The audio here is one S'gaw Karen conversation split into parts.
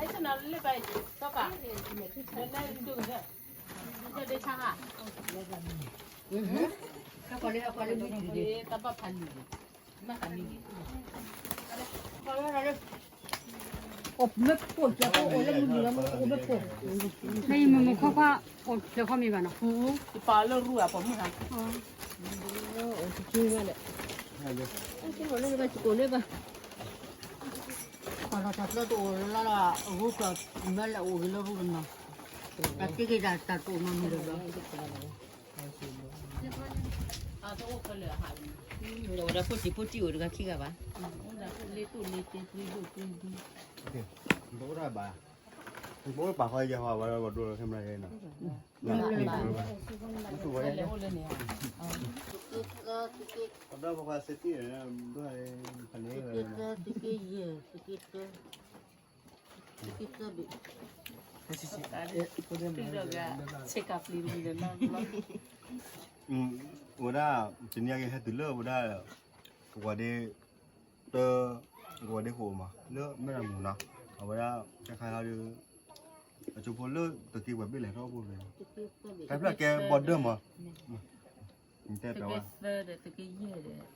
အစနလၢဘၣ်တပာ်, လၢဒုကဒၢ, ဒုကဒၢဆါဟါ, တဘၣ်ဖးလံာ်, မ့ၢ်ဖးလံာ်, အိၣ်မ့ၢ်ပိၢ်ကဲပိၢ်အိၣ်လၢမုၢ်နုာ်လီၤမ့ၢ်အိၣ်မ့ၢ်ပိၢ်, မ့ၢ်မုၢ်မုၢ်ခီခွါအိၣ်ဖျဲၣ်ခီမ့ၢ်ဘၣ်နီၤ, တပာ်လၢရူအပှၤမုၢ်ဟါ, အိၣ်တက့ၢ်ဘၣ်လဲၣ်, အိၣ်လၢဘၣ်စကိးလၢဘၣ် ပှၤလီၤတၢ်ကျၢတအိၣ်လၢလီၤ အဂုၤကီၢ်မ့ၢ်လဲၤအိၣ်ဂ့ၤလၢရူတနီၤ, တၢ်တ့က့ၤတၢ်တၢ်တအိၣ်နီတမံၤလၢၤဘၣ်, ဝဲဒၣ်ဖိတံၤဖိတံၢ်အိၣ်တဂၤခံဂၤဘၣ်, အိၣ်ဒၣ်လ့တူၢ်လ့တဲပှ့ၤဒိၣ်ပှ့ၤဒံ, ဘၣ်အိၣ်ဒၣ်ဘၣ်, ဘၣ်အိၣ်ပာ်ဃီယဲၢ်ဟီဝဲဒၣ်ဘၣ်ဒိလီၤခဲမရၢ်ယဲနီၤ, အိၣ်လၢန့ၣ်, ဒီးပကွၢ်စတံၣ်န့ၣ်, သုးက့သၢ, သုးက့ယဲၢ်, သုးက့သၢ, သုးက့သၢဘ့ၣ်, ဆ့ကၤပျံၤတမံၤဒီးနီၤ, ဝဲဒၣ်, တနံၤအံၤဟဲတုၤလၢဝဲဒၣ်, ကဝီၤဒ့, တ, ကဝီၤဒ့ဃိမး လၢမဲၢ်ရမူၤနီၤ, အဝဲဒၣ်, တခါဒီး, အကၠိဖိလၢသုးက့ဝဲၢ်ဘ့ၣ်လဲၣ်ထီၣ်အိၣ်ဖဲ, တၢ်ဖျၢၣ်ကဲဘီဒၢမး, သုးက့သၢဒီးသုးက့ယဲၢ်ဒီး,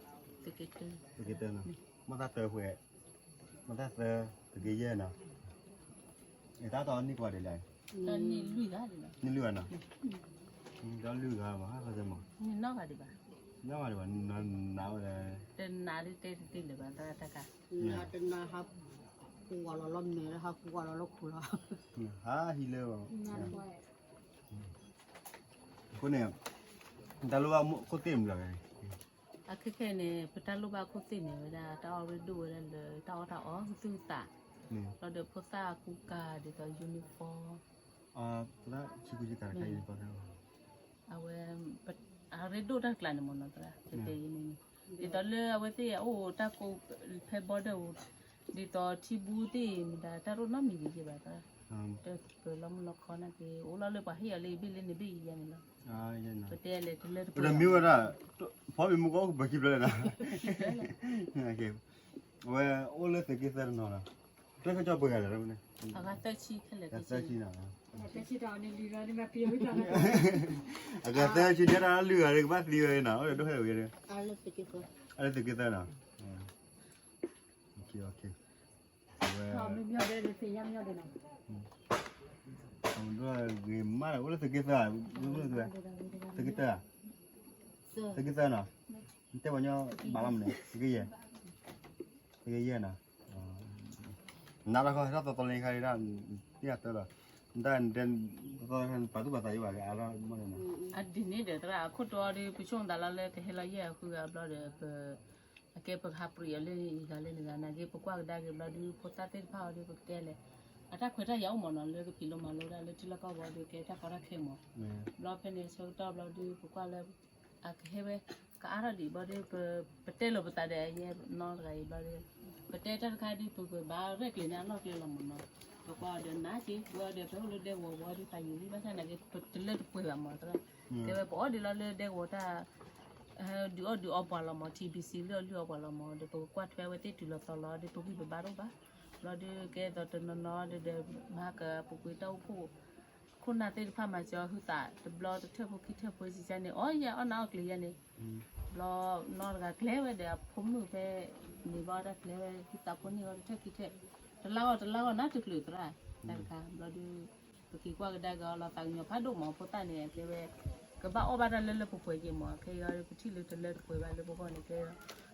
သုးက့တၢ, သုးက့တၢနီၤ, မ့ၢ်သၣ်တၢဃဲ, မ့ၢ်သၣ်သၢ, သုးက့ယဲၢ်နီၤ, တၢ်တီနံၣ်ကွၢ်ဒ်လဲၣ်, နံၣ်လွံၢ်ဂၤနီၤ, ဒီးလွံၢ်ဂၤဘၣ်, နီၢ်ဂၤဒံးဘၣ်, နီၢ်ဂၤဒံးဘၣ်, နဝဲလဲၣ်, တနၤဒ်တဲတသ့လၢၤဘၣ်, တၢ်တခါ, တနၤဟး, ပူၤဝဲလီၤလီၤမဲာ်လၢဟးပူၤဝဲလီၤလီၤခူၣ်လီၤ, ဟးဟံးလၢ, အဃိန့ၣ်, တၢ်လိၣ်ဘၣ်ခိၣ်သ့ၣ်မနုၤလဲၣ်, အခဲခဲန့ၣ် ပတၢ်လိၣ်ဘၣ်ခိၣ်သ့ၣ်န့ၣ် ဝဲဒၣ်တၢ်အီၣ်ရ့ဒိၣ်ဝဲဒၣ်လၢတၢ်အီၣ်တၢ်အီ သုသး, လီၤဒီးဖိသၣ်ကူကၤဒ်သိး uniform, အဝဲ, အရ့ဒိၣ်တၢ်ကျးန့ၣ်မ့ၢ်နီၤသရၣ်, တဲအံၤန့ၣ်, ဒ်သိးလၢအဝဲသ့ၣ်အအိၣ်တၢ်ကိးဖဲ border ဧိၤ, ဒ်သိးထံဘူသ့ၣ်မတၤ တၢ်ရိၣ်နီတမံၤဂ့ၤယဲၢ်ဘၣ်သရၣ်, တပၢၤလီၤမုၢ်လီၤခီနာ်က့ အိၣ်လီၤလၢပှၤဟ့ၣ်အီၤလၢအဘ့ၣ်လၢန့ၣ်ဘ့ၣ်ယဲၢ်န့ၣ်လီၤ, ပတဲလဲၣ်တလၢတပှဲၤ, မ့ၢ်ဝဲဒၣ်, ဖီမ့ၢ်မူကီၢ်အိၣ်ကပၢၤခံဖျၢၣ်လဲၣ်နီၤ, အဝဲအိၣ်လၢသုးက့သၢတနီၤလီၤ, တၢ်ကစီၣ်ပှဲၤဂၤလဲၣ်, သၢဆံ, သၢဆံနီၤ, အဂၤသၢဆံန့ၣ်တၢ်လွံၢ်ဂၤန့ၣ် ကဘၣ်သံဝဲနီၤ, အိၣ်ဒီးဒိၣ်ဟဲဝဲ, လၢသုးက့သၢနီၤ, အဝဲ, ဂ့ၤမးဒီး အိၣ်လၢသုးက့သၢ, သုးက့သၢ, သုးက့သၢနီၤ, တဲပှၤညီဘၣ်လီၤမနုၤ, သုးက့ယဲၢ်, သုးက့ယဲၢ်နီၤ, နးလီၤခီ ဟဲထီၣ်သီသီလၢခါဒၣ်, တၢ်တၢ်လီၤ, တၢ်, ပာ်သူၣ်ပာ်သးယဘၣ်လၢအလီၤမနုၤ, အဒ်န့ၣ်ဒီးသရၣ် အခိၣ်တီဒီး ပဆိကမိၣ်သးလီၤလၢကဟဲလီၤယဲၢ်အဃုဂၤဘျီဒီး ပ အကဲပကဟးပြံးအီၤလၢယဂၤလၢနဂၤနာ်က့ ပကွၢ်ကဒါက့ၤဘျီဒုး ဖိသၣ်သ့ၣ်တဖၣ်အီၤဒီး ပကတဲလဲၣ်, အတၢ်ခွဲးတၢ်ယာ်အိၣ်မးနီၤ လၢကဖံးလိမၤလိဒၣ်လၢထံလီၢ်ကီၢ်ပူၤဒီး ကဲတၢ်ကီတၢ်ခဲမး, ဘျီဖဲန့ၣ်ဆၢကတီၢ်ဘျီဒုး ပကွၢ်လၢ အကဟဲဝဲ ကအါထီၣ်ဒံးဘျီဒီး ပတဲလိာ်ပသးဒီး ယဲနီတဂၤအံၤဘျီဒီး ပတဲတၢ်တခါဒုး ပကဘၣ်ရဲၣ်ကျဲၤန့ၣ်အလီၢ်ကျဲလီၤမးနီၤ, ပကွၢ်အီၤဒီးနးက့ ပဝဲအီၤဒီး ပဟဲအိၣ်လၢဒဲကဝီၤဝီဒုး ဖးယံာ်လံ ဘၣ်ဆၣ်နာ်က့ ပတလၢတပှဲၤဘၣ်မး သရၣ်, တဲဝဲပအီၣ်ဒံးလီၤလၢဒဲကဝီၤတၢ် ဒုးအီၣ်ဒုးအီပှၤလီၤမး TBC လၢအီၣ်လုၢ်အီပှၤလီၤမး ဒီးပကကွၢ်ထွဲဝဲသ့ၣ်တုၤလီၤသီလီၤဒီး ပဂံၢ်ပဘါတအိၣ်ဘၣ်, ဘျီဒုးကဲသိးတနီၤနီၤဒီး မၤဟါကပူၤကွံာ်တၢ်အိၣ်ဖှိၣ် ခိၣ်နၢ်သ့ၣ်တဖၣ်မၤစၢၤအီၤဟုသးတဘျီတထၢၣ်ဖိခံထၢၣ်ဖိစံးကါန့ၣ် အီၣ်ယဲၢ်အီၣ်နၢ်အီၣ်ကျ့ၤယဲၢ်န့ၣ်, ဘျီနီတဂၤကျဲၤဝဲဒီးအဖိမုၣ်ဖဲန့ၣ်ဘၣ်တၢ်ကျဲၤဝဲ ဟုသးဖိန့ၢ်အီၤတထၢၣ်ခံထၢၣ်, တလါဂီၢ်တလါဂီၢ်နၢ်တကျုာ်သရၣ်, တၢ်တခါ ဘျီဒုး ပက့ၤကွၢ်ကဒါက့ၤအီၤလီၤ သးကညီၤဖးဒိၣ်မး ဖိသၣ်န့ၣ် အကဲဝဲ ကဘၣ်အီၣ်ဘၣ်တၢ်လၢလၢပှဲၤပှဲၤက့ၤမး ခဲအံၤအီၤဒုး ပထံၣ်လၢတလၢတပှဲၤဘၣ်လၢပဂီၢ်န့ၣ် ကဲ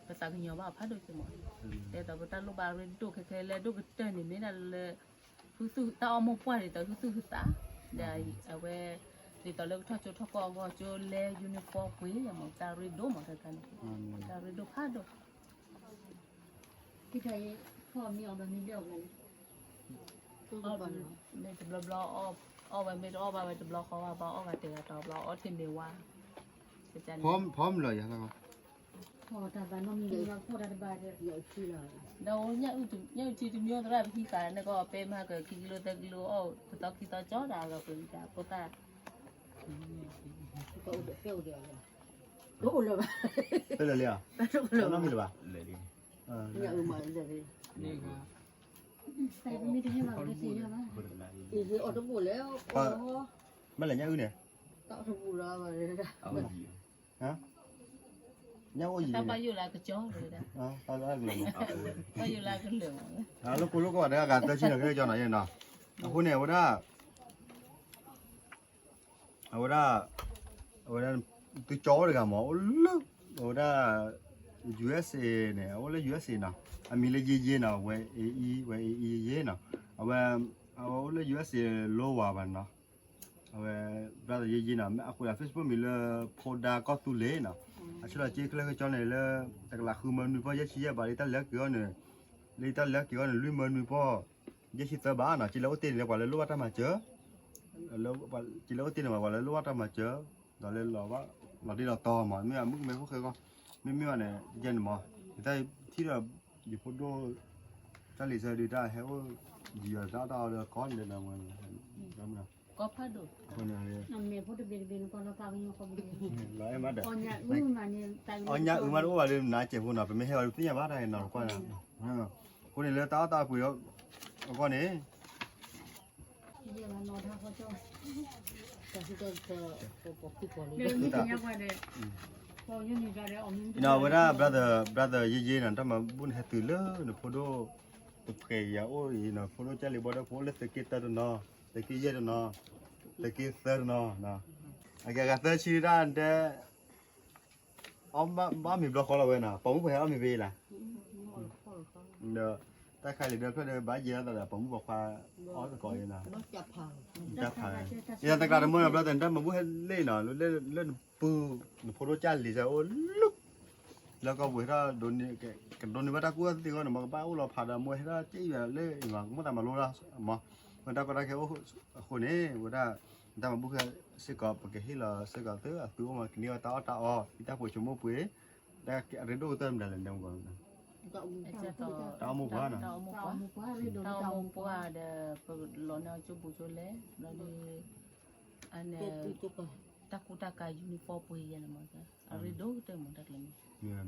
ပသးကညီၤဘၣ်အီၤဖးဒိၣ်က့ၤမး, ဒ်သိးပတၢ်လိၣ်ဘၣ်ရ့ဒိၣ်ခဲခဲလၢဒိၣ်ကတၢၢ်န့ၣ် မ့ၢ်ဒၣ်လၢ ဟုသူၣ်တၢ်အီၣ်မိၢ်ပှၢ်ဒ်သိးဟုသူၣ်ဟုသး, ဒီးအဝဲ ဒ်သိးလၢကထီၣ်ကၠိထီၣ်ကီၢ်အဂီၢ် ကၠိလဲ uniform ပှ့ၤယဲၢ်မး တၢ်ရ့ဒိၣ်မးတခါန့ၣ်, တၢ်ရ့ဒိၣ်ဖးဒိၣ် ဖဲ အီၣ်မ့ၢ်တဘျီဘျီ, အီၣ်ဝဲမ့ၢ်တအီၣ်ဘၣ်ဝဲတဘျီဃီဘၣ်, ဘၣ်အီၣ်ဂၤတဂၤတဘျီ, အီၣ်ထံမ့ၤဝါ, ဖီမ့ၢ်လီၤယၤလီၤ, ဒီးညၣ်အုၣ်ထံတမံၤသရၣ်ပဟံးဃာ်န့ၣ်ကီး ပဲမဟါကခံကလိသၢကလိအီၣ် ပသီခံသီကၠီတၢ်လီၤပှၤတၢ်ဖိသၣ် တအိၣ်လၢၤဘၣ်, တအိၣ်လၢၤဘၣ်, မ့ၢ်လဲၣ်ညၣ်အုၣ်န့ၣ်, ညၣ်အုၣ်ယံၤ, ဘၣ်ယိၣ်လၢကလၢာ်, ဘၣ်ယိၣ်လၢကလၢာ်, လၢကိးလၢကီၢ်ဘၣ်တဂၤဂၤသၢဆံနီၤ ကဲကၠီနီၤ, အဃိန့ၣ် အဝဲဒၣ် အဝဲဒၣ် အဝဲဒၣ် သုကၠီအိၣ်တဂၤမး အိၣ်လၢ အဝဲဒၣ် USA န့ၣ် အအိၣ်လၢ USA နီၤ, အမံၤလၢယ့ယ့နီၤ, ဝဲ A E ဝဲ A E ယ့ယ့နီၤ, အဝဲ အဝဲအိၣ်လၢ USA လိဝၤဘၣ်နီၤ, အဝဲ brother ယ့ယ့နီၤ, အကွဲးလီၤ Facebook မံၤလၢ ဖိဒါကီၢ်သူလ့ၤနီၤ, အဆှၢလီၤစ့ခဲလၢာ်ခဲဆ့န့ၣ်လၢ တကလးဃုမၢနွံပီၢ် ယဲၢ်ဆံယဲၢ်ဘး လၢတၢ်လဲၤက့ၤအီၤန့ၣ်, လၢတၢ်လဲၤက့ၤအီၤန့ၣ် လွံၢ်မၢနွံပီၢ် ယဲၢ်ဆံသၢဘးနီၤ, စ့လၢအိၣ်တ့ၢ်န့ၣ်လၢပှၤလၢလိၣ်ဘၣ်တၢ်မၤစၢၤ, စ့လၢအိၣ်တ့ၢ်န့ၣ်ပှၤလၢလိၣ်ဘၣ်တၢ်မၤစၢၤ, ဒီးလၢလီၤဘၣ် လီၤတံၢ်လီၤတီၤမး, မ့ၢ်အမုၣ်ကမဲဖိဃဲကီၢ်, မ့မ့ၢ်ဘၣ်န့ၣ် ယဲန့ၣ်မး, ယတၢ်ထံၣ်ဒီး ယဖိဒိၣ် တၢ်လံၤဆၢဒုးတၢ်ဟဲအိၣ် ယံၤအီၤတၢ်အီၣ်တၢ်အီဒီးကီၢ်န့ၣ်ဒီး ကီၢ်ဖးဒိၣ်, အဃိန့ၣ် လီၤအဲၣ်မးဒီး အီၣ်ညၣ်အုၣ်မးတအိၣ်ဘၣ်ဒီး နၤစဲးဖိနီၤ, ပမ့ၢ်ဟဲအီၤဒုးသ့ၣ်ညါဘၣ်တၢ်အံၤနီၤ, ကွၢ်န့ၣ်, အဃိန့ၣ်လၢတၢ်အီၣ်တၢ်အီပှ့ၤအဂီၢ်န့ၣ် အဝဲဒၣ် brother brother ယ့ယ့နီၤ, တၢ်မၤဘူၣ်န့ၣ် ဟဲတုၤလၢနဖိဒိၣ် တဖှဲးယၤအိၣ်အံၤနီၤ, ဖိဒိၣ်ကၢ်လံၤဘီဒၢဖိအိၣ်လၢသုးက့တၢတနီၤ, သုးက့ယဲၢ်တနီၤ, သုးက့သၢတနီၤ, အကဲဂၤသၢဆံဒၣ်တဲ အီၣ်ဘၣ်မ့ၤဘျီဃီလီၤဝဲနီၤ, ပိာ်မုၣ်ဖိဟဲအီၣ်မ့ၤဖဲအံၤလၢ် ဒီးတၢ်ခါလံၤဒၢဖျၢၣ်ဒီး ဘၣ်ယဲၢ်လီၤသးဒီး ပိာ်မုၣ်ပိာ်ခွါအီၣ်သကိးအံၤနီၤ, တၢ်ဖး, ယတကျးတမၢနီၤ ဘျီသဲး တၢ်မၤဘူၣ်ဟဲလ့ၣ်နီၤ, လၢနပုၢ် နဖိဒိၣ်ကၢ်လံၤစၢအိၣ်လၢ လၢကီၢ်ပူၤဟဲထီၣ် ကဒိးန့ၢ်ဘၣ်တၢ်ကူၣ်ဘၣ်ကူၣ်သ့အဂီၢ်န့ၣ် မ်ကဘၣ်အိၣ်လီၤဖးဒီး မ့ၢ်ဟဲထီၣ်က့ယွၤလၢအံၤမး ကမိၣ်သးမၤလိတၢ်မး, မ့ၢ်တၢ်ကီတၢ်ခဲအိၣ်အဃိန့ၣ် ဝဲဒၣ် တၢ်မၤဘူၣ်ဃဲစ့ၢ်ကီး ပကဟ့ၣ်လီၤစ့ၢ်ကီးသု အသုအိၣ်မး ကန့ၢ်ဝဲတၢ်အီၣ်တၢ်အီ တၢ်ပှ့ၤဆိကမိၣ်ပှ့ၤ တၢ်အရ့ဒိၣ်ကတၢၢ်မတၤလဲၣ်န့ၣ် တၢ်အိၣ်မူပှၤ, တၢ်အိၣ်မူပှၤဒီး ပလီၤန့ၢ်အီၤကၠိပူၤကၠိလဲၣ် ဘျီဒီး အန့ၣ် တၢ်ကူတၢ်ကၤ uniform ပှ့ၤယဲန့ၣ်မး အရ့ဒိၣ်ကတၢၢ်မး တၢ်ကျဲ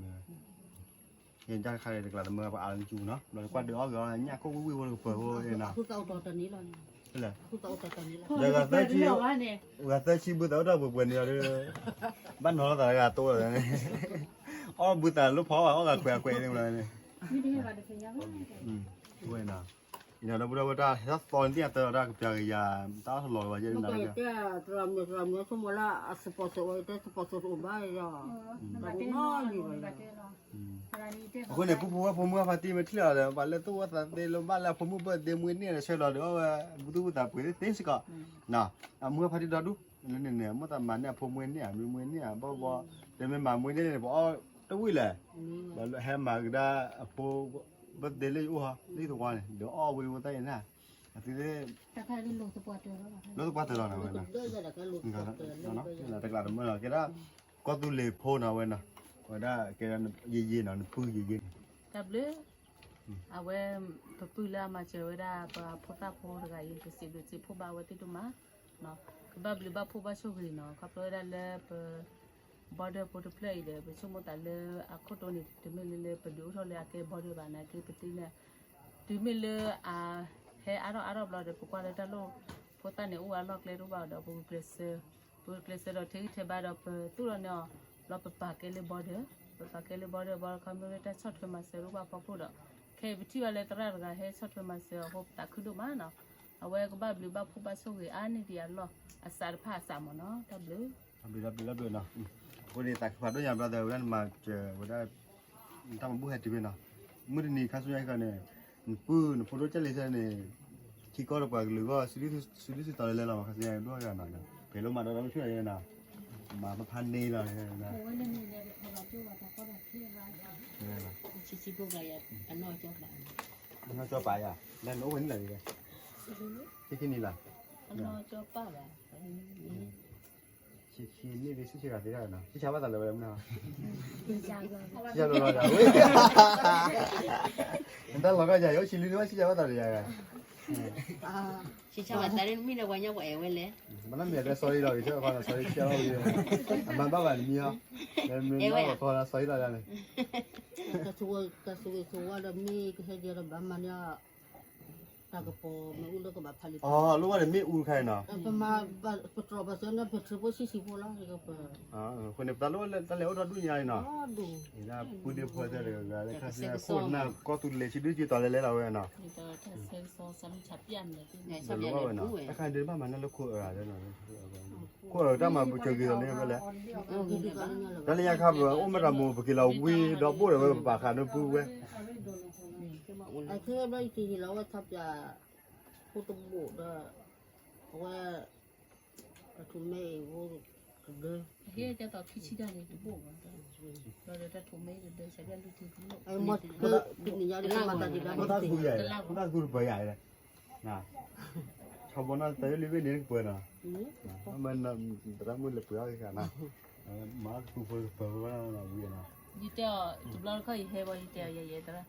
မ့ၢ် တၢ်ခါန့ၣ် တကျးတမၢပှၤအါလၢကၠူနီၤ ဘျီကွၢ်ဒုးအီၣ်ဂ့ၤအီၣ် ညၣ်ကိၢ်ဝံၣ်ဝံၣ်ဝဲကပၢၤဖိန့ၣ်နီၤ လၢ ဂၤသၢဆံဘုသးအိၣ်တၢ်ပှဲၤပှဲၤန့ၣ်ဒီး ဘၣ်နီၤလိာ်သးတဂၤတိလီၤန့ၣ် အီၣ်ဘုသးလၢဖီအီၣ်ဘၣ် အီၣ်ဘၣ်ခွဲးအခွဲးန့ၣ်လီၤန့ၣ် ဝဲနီၤ အံၤနီၤ ဒီပုၢ်ဒီဝဲၢ်တၢ်ဟဲထီၣ်သီန့ၣ် သ့ၣ်ညါတၢ်လီၤတၢ်ကပျၢ်ကယၤ တၢ်အီၣ်တလီၤဘၣ်ယဲၢ်နီၤ တရၤမုၣ်တရၤမုၣ်ဆိကမိၣ်လၢအစပီၤစအိး တဲစပီၤစအိးဘၣ်ယီၤ အဃိန့ၣ် ပူဖိဝဲၢ်ဖိမုၣ်အဖါတံၢ်မ့ၢ်ထံၣ်လီၤဒီး ပှၤလၢသူၣ်အိၣ်သးသ့လၢဘၣ်လၢအဖိမုၣ် birthday မွေးနေ့ ဒီးဆၢလီၤဒီးအီၣ်ဝဲ ဘူၣ်သူၣ်ဘူၣ်သးပှ့ၤသ့စ့ၢ်ကီး အမုၣ်အဖါတံၢ်ဒီဒူၣ် လၢန့ၣ်န့ၣ် အမိၣ်သးမၤန့ၢ်အဖိမွေးနေ့ မွေးနေ့ ဘီဘီ တမ့ၢ်မၤမွေးနေ့န့ၣ် ပအီၣ်တဝံၣ်လဲၣ် ဒီးဟဲမၤကဒါအဖိ birthday လၢယအိၣ်ဟီ လၢယသဝီန့ၣ် ဒီးအီၣ်ဝံၤဝဲသၣ်အံၤန့ၣ် အသုသ့ၣ် လိာ်သပှၢ်တၢၢ်လီၤန့ၣ်ဝဲ တကျးတမၢလီၤ ကဲဒၣ် ကီၢ်သူလ့ၤဖိနီၤဝဲနီၤ ဝဲဒၣ်ကဲဒၣ်ယ့ယ့နီၤ နပုၢ်ယ့ယ့န့ၣ် တၢ်ဘျုး အဝဲ ပပုၢ်လၢအမၤစၢၤဝဲဒၣ် ပှၤဖိသၣ်ဖိတဂၤအံၤ ပစံးဘျုးစံးဖှိၣ်ဘၣ်ဝဲသ့ၣ်ဒိၣ်မး ကဘၣ်ဘျုးဘၣ်ဖှိၣ်ဘၣ်ဆိၣ်ဂ့ၤနီၤ ခီဖျိဝဲဒၣ်လၢပ border ဖိတဖျၢၣ်အံၤဒီး ပဆိကမိၣ်သးလၢအခိၣ်တိန့ၣ် တမ့ၢ်လၢလၢပဒုးအိၣ်ထီၣ်လၢအကဲ border ဘၣ် နာ်က့ပသ့ၣ်န့ၣ် တုၤမ့ၢ်လၢအဟဲအါထီၣ်အါထီၣ်ဘျီဒီး ပကွၢ်လၢတၢ်လိၣ်ဖိသၣ်န့ၣ် အိၣ်အလီၢ်ကျဲတအိၣ်ဘၣ်ဒီး ပဂုာ်ကျဲးစၢး ပဂုာ်ကျဲးစၢးဒီးထဲဂံၢ်ထဲဘါဒီး ပသူၣ်ထီၣ်န့ၢ်အီၤ ဘျီပပာ်ကဲလၢ border ပပာ်ကဲလၢ border ဘၣ်ခီဖျိလၢတၢ်ဆီၣ်ထွဲမၤစၢၤတအိၣ်ဘၣ်ဖီခိၣ်ဒီး ခဲအံၤပထံၣ်ဘၣ်လၢသရၣ်တဂၤဟဲဆီၣ်ထွဲမၤစၢၤအဃိ ပသးခုဒိၣ်မးနီၤ အဝဲကဘၣ်ဘျုးဘၣ်ဖှိၣ်ဘၣ်ဆိၣ်ဂ့ၤအါန့ၢ်ဒံးအလီၢ် အစးတဖၣ်အစးမ့ၢ်နီၤ တၢ်ဘျုး တၢ်ဘျုးတၢ်ဘျုးနီၤ အဃိန့ၣ် သးခုဖးဒိၣ်ညါ brother ဝဲဒၣ်နမၤစၢၤဝဲဒၣ် တၢ်မၤဘူၣ်ဟဲတုၤဖဲနီၤ မုၢ်တနံၤခါဆူညါအံၤန့ၣ် နပုၢ်နဖိဒိၣ်ကၢ်လံၤဆၢန့ၣ် ထံကီၢ်ဒီးပှၤကလုာ်အဂီၢ် စုဒုၣ်စုတီၤလဲၤလဲၤလီၤ ခါဆူညါဒိၣ်ဂၤနီၤ ပဟဲလိၣ်မၤဒီးဒီးမုၢ်ဆူၣ်န့ၣ်နီၤ မၤဖးဖးန့ၢ်လီၤ ဆံးဆံးဖိဂၤယၤ အနီၢ်ကၠီပာ်ယၤ လၢနအိၣ်ဝဲန့ၣ်လီၤ ဆံခံနံၣ်လီၤ. ဆံခံနံၣ်ဘၣ် ဆံဆံဂၤသ့ၣ်တဖၣ်နီၤ ဆံဆံဘၣ်သးလၢဝဲမနုၤ ဆံဆံဘၣ်လီၤ ဝဲ နတၢ်လီၤကယၤ ယအိၣ်ဆံလွံၢ်န့ၣ် ဆံဆံဘၣ်သးလၢယၤဂၤ ဆံဆံဘၣ်သးလၢမ့ၢ်လၢပှၤညီပှၤအဲၣ်ဝဲလဲၣ် မနုၤမ့ၢ်အတဲ sorry လီၤ ကဆၢဖါနီၤ sorry ဆံဆံဘၣ်ဝဲ အမၤဘၣ်ဘၣ်နမံၤဟီ မ့ၢ်နီၤ sorry လီၤန့ၣ် တၢ်ဆိၣ်ဂ့ၤဆိၣ်ဝါဒီးမ့ၢ်ကဟဲဒ်ဒီးဘၣ်မၤန့ၣ် တၢ်ကပီၤမ့ၢ်အူလၢကဘၣ်ဖးလံ အီၤ လိၣ်ဘၣ်န့ၣ်မ့ၢ်အူတခါအံၤနီၤ ပမၤဘၣ်ပတြီၢ်ဘၣ်စၢၤန့ၣ် ပထံဖိဆံးဆံးဖိလီၤ အဃိန့ၣ် ပတၢ်လိၣ်တၢ်လဲၤအိၣ်ထီၣ်ဒူၣ်ညါအံၤနီၤ ဒ်ပူၤဒ့ဖိသၢတဂၤဂၤလၢခါဆူညါ ခိၣ်နၢ်ကီၢ်သူလ့ၤဆံဒုၣ်ကံတီၤလဲၤလဲၤလီၤဝဲနီၤ တလိၣ်ဘၣ်ဝဲနီၤ တၢ်ခါဒ်ဘၣ်မၤန့ၣ်လၢခိၣ်အၢဂၤလၢနီၤ ခိၣ်အၢတၢ်မၤပကၢၤက့ၤလီၤန့ၣ်ဝဲလဲၣ် တၢ်လၢညါခါပအိၣ်မ့ၢ်တၢ်မိၢ် ပက့ၤလီၤဝံၤဒီးဘိၣ်ဒီးဝဲပပာ်ဃာ်န့ၣ်ပူၤဝဲ အခဲဘျီယက့ၤဟ့ၣ်လီၤဝဲထီၣ်ပၠး ဖိတဘိၣ်ဒီး အဝဲ တၢ်ထူၣ်မဲအံၤဖိတဒၢ တၢ်ထူၣ်မဲအံၤတဒၢဆဲးဘျဲၣ်လူထူၣ်တလိၣ် အမ့ၢ်တၢ်ထူၣ်မဲအံၤတဒၢဆဲးဘျဲၣ်လူထူၣ်တလိၣ် ဖိတၢ်ထူၣ်ပၢၤယၤ ဖိတၢ်ထူၣ်ပၢၤယၤ ဆီဘီနီၢ်တၢ်လံဘ့ၣ်န့ၣ်ကပၢၤနီၤ မ့ၢ်တရၣ်မုၣ်လဲၤပှ့ၤအီၣ်က့ၤခါနီၤ မၤကပူၤဖိပၢၤဝဲနီၤဝံၤနီၤ ယတဲအီၤ တဘျီတခီၣ်ယဟဲဘၣ် ယတဲအီၤ ယဲယဲတရၣ်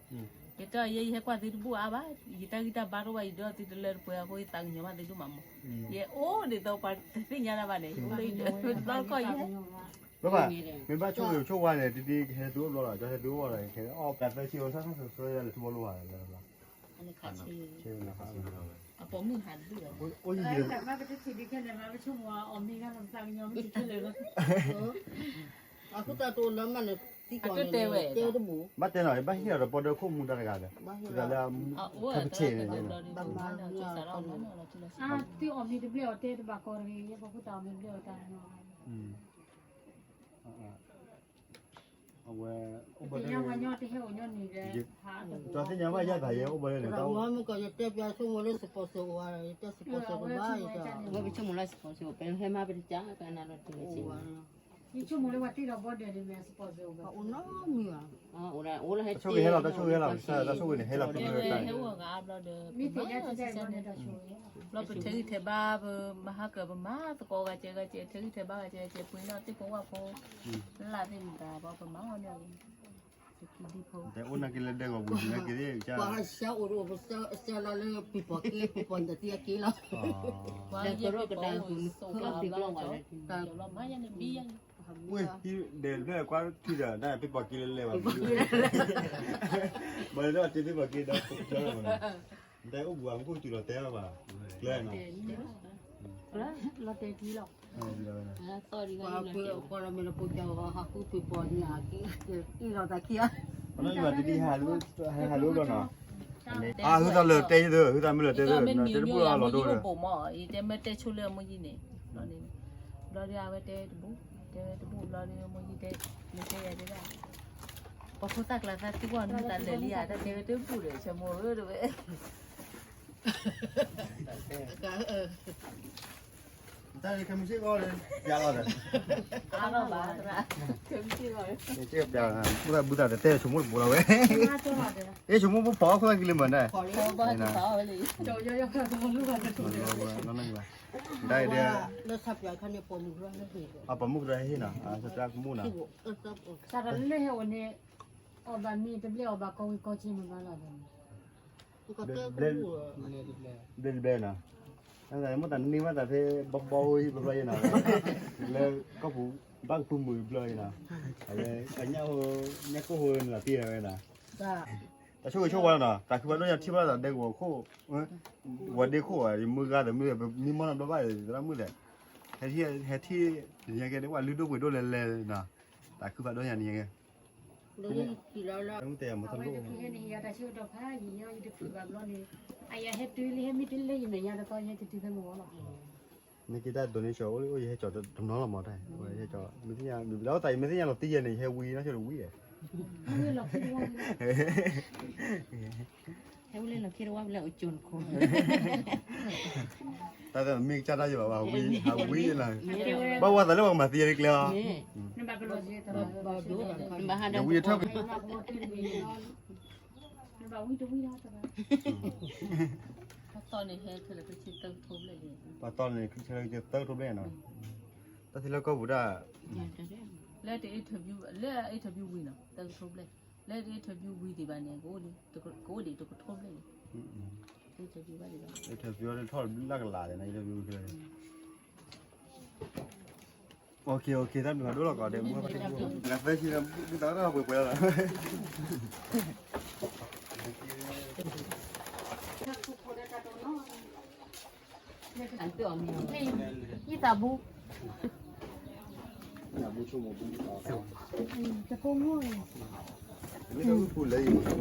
ယတဲအီၤ ယဲယဟဲကွၢ်သုတဘူၣ်အါဘၣ် ယတၢ်ဂံၢ်တၢ်ဘါတအိၣ်ဘၣ် ယဒိးသုတလၢတပှဲၤအဃိ ယသးကညီၤဘၣ်သုဒိၣ်မးမး ယအိၣ်ဒ်သိးပှၤတသ့ၣ်ညါတၢ်ဘၣ်န့ၣ် အိၣ်လၢယတဲ တဘျီတခီၣ်ယဟဲ ဘၣ်ဘၣ် မ့ၢ်ဘၣ်ဆိၣ်ဂ့ၤဆိၣ်ဝါန့ၣ် တဒ်ကဟဲသုအိၣ်ဘျီလီၤ ကဟဲသုအိၣ်ဘျီလီၤ ကဟဲအီၣ်ကသၢဆံ အီၣ်ဆၣ်ဆၣ်ဆၢဆၢယၤလၢထူဘီလိဘၣ် အပိာ်မုၣ်ဟးတဘျုးလီၤ အဃိသတးတအိၣ်လၢမးန့ၣ် သံကွၢ်န့ၣ် တဲဝဲတဘူၣ် ဘၣ်တဲနီၤ ဘၣ်ဟ့ၣ်လီၤဒီးပီၢ်ဒၢခိၣ်မူတၢ်တဂၤဒီး ဘၣ်ဟ့ၣ်လီၤ ဖဲပထံၣ်န့ၣ် သုအီၣ်မ့ၤတဘျဲၣ်အီၤတဲတဘၣ်ကီတဂ့ၤ ယဲပှၤဖိသၣ်အီၣ်မ့ၤတဘျဲၣ်အီၤတၢ်နီၤ အဝဲ တသ့ၣ်ညါဘၣ်ယၤသးယဲအိၣ်ဘၣ်လၢန့ၣ် တၢ်အိၣ် မ့ၢ်ကီး ယတဲပျးဆိကမိၣ်လၢ sponsor အိၣ်ဝဲ ယတဲ sponsor ကဘၣ်ယတၢ် ဝဲပဆိကမိၣ်လၢ sponsor ပဟဲမၤပတကးကနၤလီၤတဂ့ၤ ယဆိကမိၣ်လၢပှၤတ့ထီၣ်ဘီဒဲးန့ၣ်မ့ၢ် sponsor အိၣ်ဘၣ် အိၣ်နီတမံၤဘၣ် အိၣ်ဒၣ်အိၣ်လၢဟဲ တၢ်ဆိၣ်ဂ့ၤဟဲလီၤ တၢ်ဆိၣ်ဂ့ၤဟဲလီၤ တၢ်ဆိၣ်ဂ့ၤန့ၣ် ဟဲလီၤ မ့ၢ်သ့ၣ်ညါ ဘျီပထဲဂံၢ်ထဲဘါ ပမၤဟးကၢၤ ပမၤသကိးဂၤကဲဂၤကဲ ထဲဂံၢ်ထဲဘါဂၤကဲဂၤကဲ ပှ့ၤနီၣ်သ့ၣ်ဖိဝၣ်ဖိ လၢသ့ၣ်မတၤဘၣ် ပမၤအီၤန့ၣ် တဲအိၣ်နာ်က့ၤလၢဒဲကဝီၤပူၤ နာ်က့ၤသ့ၣ် ပှၤဟးဆှၢအိၣ်ဒီး ပဆှၢလီၤလၢပံၤပီၤက့ ပံၤပီၤနတံၢ်အက့ၤလီၤ လၢကရၢကဒါက့ၤ လၢပံၤပီၤက့ ဝ့ၢ်ဟံၣ်ဒဲးဖျၢၣ်ကွၢ်ထံဒီး တၢ်ပံၤပီၤက့လၢလဲၤဘၣ် ဘၣ်လၢတၢ်တ့ပံၤပီၤက့ဒီး ပကၠီလီၤမးနီၤ တဲအိၣ်ဘူးအမူခိၣ်တုၤလီၤတဲဘၣ် ကျဲနီၤ လီၤတဲာ်ကံလီၤ ပှၤလီၤမ့ၢ်လၢပှၤကဟးဃုပံၤပီၤန့ၣ် အက့ၤအံၤလီၤတၢ်ခံဧါ ပှၤလီၤမ့ၢ်ဘၣ်တဒံးဟးလူ ဟဲဟးလူဘျီနီၤ အဟုသးလၢတဲယသၢ ဟုသးမ့ၢ်လၢတဲသၢ တဲတဘူၣ်လီၤလီၤဒိၣ်ဒီး ဘၣ်မ့ၢ်နံၤနံၤလီၤဘိးမး ယတဲမ့ၢ်တဲဆိလၢအမူယံၤန့ၣ် ဘျီဒီးအဝဲတဲတဘူၣ် တဲဝဲတဘူၣ်ဘျီဒီး မိၢ်ယံၤတဲ မ့ၢ်တဲယၤတဲဒၣ် ပှၤဖိသၣ်ကျါသၢသံကွၢ်နုၢ်သးလၢာ်လံဧါ တၢ်တဲဝဲတဘူၣ်ဒီး ဆၢမိၢ်ဧၢ တဲဝဲ တၢ်ခဲမုၢ်ဆ့ၣ်ဂီၤဒီး ပျါလီၤဒီး အါလီၤဘၣ် ခဲမုၢ်ဆ့ၣ်ဂီၤ ပျါလီၤ ဘုသးဘုသးတတဲဆိကမိၣ်တဘိလီၤဝဲ အ့ၣ်ဆိကမိၣ်ဖိဖီအီၣ်ခိၣ်သၣ်ကံလၢမၤဒၣ် လၢဆၣ်ပျးခါန့ၣ် ပိာ်မုၣ်ကြၢးဟဲဟ့ၣ် အပိာ်မုၣ်ကြၢးဟဲဟ့ၣ်နီၤ အဆၢတၢ်ကမူၣ်နီၤ စးထီၣ်လၢဟဲအိၣ်န့ၣ် အီၣ်ဘၣ်မ့ၤတဘျဲၣ်အီၣ်ဘၣ်ကီဝံၤကီဆံမ့ၢ်ဘၣ်လီၤ ဘျဲၣ်တဘျဲၣ်နီၤ မိၢ်သးန့ၢ်ဘၣ်သးဖဲဘီဘီဟိဟံၣ်ဘျီယဲနီၤ လၢကီၢ်ပူၤ ဘၣ်ကပုၢ်မုၣ်ဘျီယဲနီၤ အဝဲ အညၣ်ဟိ ညၣ်ကိၢ်ဟိန့ၣ်သံဝဲနီၤ တၢ်ဆိၣ်ဂ့ၤဆိၣ်ဝါနီၤ တၢ်ခုဘၣ်ဒိၣ်ညါထံၣ်ဘၣ်သးဒဲကဝီၤခိၣ် ဝီၤဒ့ခိၣ် ယမုၢ်ဂၤဒီးမုၢ် ပမံမီၢ်နီတဘျီဘၣ် သရၣ်မုၣ်လဲၣ် ဟဲထံၣ် ဟဲထံၣ်ညါကဲဒ်ဝဲလုၢ်ဒိၣ်ပှ့ၤဒိၣ်လဲၤလဲၤနီၤ တၢ်ခုဘၣ်ဒိၣ်ညါန့ၣ်ညါကဲ တဲမ့ၢ်တၢ်မုၢ်သးဒိၣ် အဝဲတဖုဟဲန့ၣ် ယတၢ်ဆၢကတီၢ်ဖးယံာ်ညါ ယတဖုဘၣ်ဘျီန့ၣ် အယဟဲတုၤလၢ ဟဲမ့ၢ်တုၤလၢယမဲာ်ညါတသီ ယဟဲက့ၤတုၤဖဲမုၢ်ဂီၤလီၤ နက့ၤတၢ် donation အိၣ်လၢအိၣ် ယဟဲကၠီတနီၤလီၤမးတၢ် ယဟဲကၠီ မ့ၢ်သ့ၣ်ညါ မ့ၢ်လၢအသး ယမ့ၢ်သ့ၣ်ညါလီၤတံၢ်ယဲန့ၣ် ယဟဲဝံၤနီၢ်ဆိတဝံၤ ဟဲဝံၤလၢလီၢ်ခံတဝါလၢအိၣ်ကၠိၣ်နခိၣ် တၢ်မ့ၢ်ကစၢ်တၢ်ယဘၣ် ဟးဝံၤ ဟးဝံၤလီၤ ဘၣ်ဝဲသးလၢပှၤကမၤသံယဲၢ်တကျဲအီၤ နဘၣ်ဟးဒီး နဘၣ်ဝံၤထီၣ် နဘၣ်ဝံၤတဝံၤဒီးတဘၣ် တီၢ်န့ၣ်ဟဲခဲလၢာ်ခဲဆ့သၢကထိဘျဲၣ်လံ. ပှၤတီၢ်န့ၣ်ခဲလၢာ်ခဲဆ့သၢကထိဘျဲၣ်နီၤ. တၢ်သ့လၢကီၢ်ပူၤဒၣ် လၢတ interview လၢ interview ဝံၤနီၤ သၢကထိဘျဲၣ်, လၢတ interview ဝံၤဒံးဘၣ်န့ၣ် ကအိၣ်ဒံးတကထိဘျဲၣ်လံ. interview ဘၣ်ဒံးဘၣ် interview ထီၣ်လၢကလးန့ၣ် interview ခဲလၢာ်. OK OK တၢ်ဘျုးဖးဒိၣ်လီၤကီးဒဲး မူဖးဒိၣ် လၢသၢဆံလၢ ဘုသးရၢပှဲၤပှဲၤလီၤ. ယသးဘူ အံၤသိအံၤ နီတမံၤဘၣ်အံ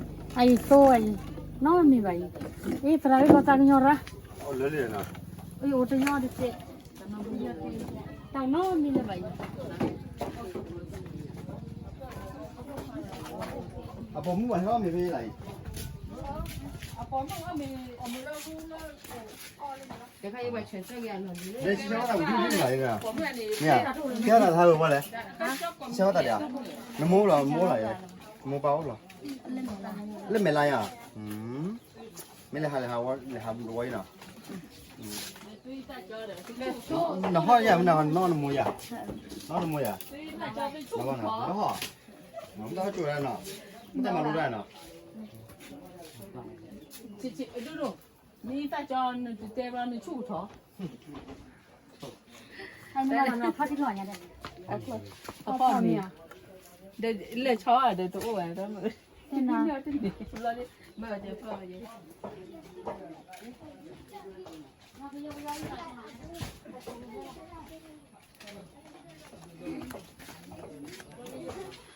ၤ, အံၤသရၣ်ဝဲပှၤသးကညီၤရၣ်, အံၤအိၣ်တညီတကဲး, တၢ်နီတမံၤလၢၤဘၣ်အံၤ. အပိာ်မုၣ်ဘၣ်ဟဲအီၣ်မ့ၤဖဲလၢအံၤ, တခါအံၤပှၤဆဲးစၢ်က့ၤအလီၢ်လံ, ဒ်ဆၢဝဲတၢ်ဝံၤဒ်လၢအံၤ, မ့ၢ်ဧါ, ဆၢဝဲတၢ်တဟးဝဲပှၤလဲၣ်, ဆၢဝဲတၢ်ဒံးဧါ, နမိၢ်လီၤ နမိၢ်လီၤ, နမိၢ်ပၢ်အိၣ်လီၤ, လၢမဲာ်လါယၤ, မ့ၢ်လဲၤဟးလဲၤဟးဝဲ လဲၤဟးဘူးတဝီအံၤနီၤ, နဟီၣ်ယၤမ့ၢ်နဟီၣ် နီၢ်နမိၢ်ယၤ, နီၢ်နမိၢ်ယၤ, နဟီၣ်, မ့ၢ်တၢ်ဟီၣ်ကၠိဒၣ်နီၤ, မ့ၢ်တၢ်မၤလိဒၣ်နီၤ, မ့ၢ်သးကၠီနတတဲဘျီနဆူၣ်ထီၣ်, ဖီၣ်ထံလီၤညါ, ဖီၣ်မ့ၤ, လဲၤဆီအီၤဒီးတအိၣ်ဝဲ, တန့ၣ်, ဘၣ်ဖီၣ်,